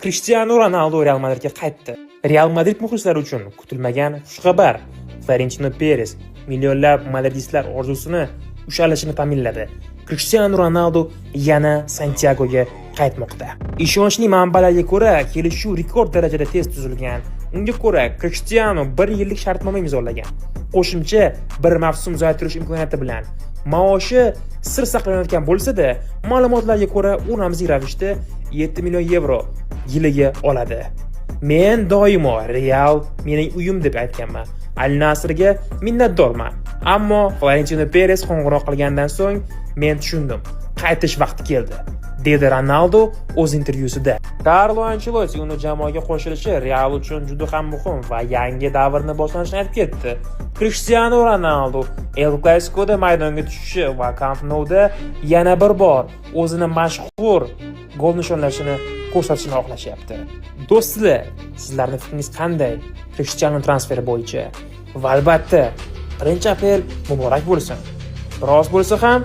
Krishtianu Ronaldu Real Madridga qaytdi. Real Madrid muxlislari uchun kutilmagan xushxabar. Florentino Peres millionlab madridistlar orzusini ushalishini ta'minladi. Krishtianu Ronaldu yana Santyagoga qaytmoqda. Ishonchli manbalarga ko'ra, kelishuv rekord darajada tez tuzilgan. Unga ko'ra, Krishtianu bir yillik shartnoma imzolagan. Qo'shimcha bir mavsum uzaytirish imkoniyati bilan. Maoshi sir saqlanayotgan bo'lsa-da, ma'lumotlarga ko'ra, u ramziy ravishda 7 million yevro yiliga oladi. "Men doimo Real mening uyim deb aytganman. Al Nasrga minnatdorman. Ammo Florentino Peres qo'ng'iroq qilgandan so'ng men tushundim. Qaytish vaqti keldi", dedi Ronaldu o'z intervyusida. Karlo Ancelotti uni jamoaga qo'shilishi Real uchun juda ham muhim va yangi davrni boshlanishini aytib ketdi. Krishtianu Ronaldu El Clasicoda maydonga tushishi va Camp Nouda yana bir bor o'zini mashhur gol nishonlashini ko'rsatishini xohlashyapti. Do'stlar, sizlarning fikringiz qanday Krishtianu transferi bo'yicha? Va albatta, 1-aprel muborak bo'lsin. Biroz bo'lsa ham.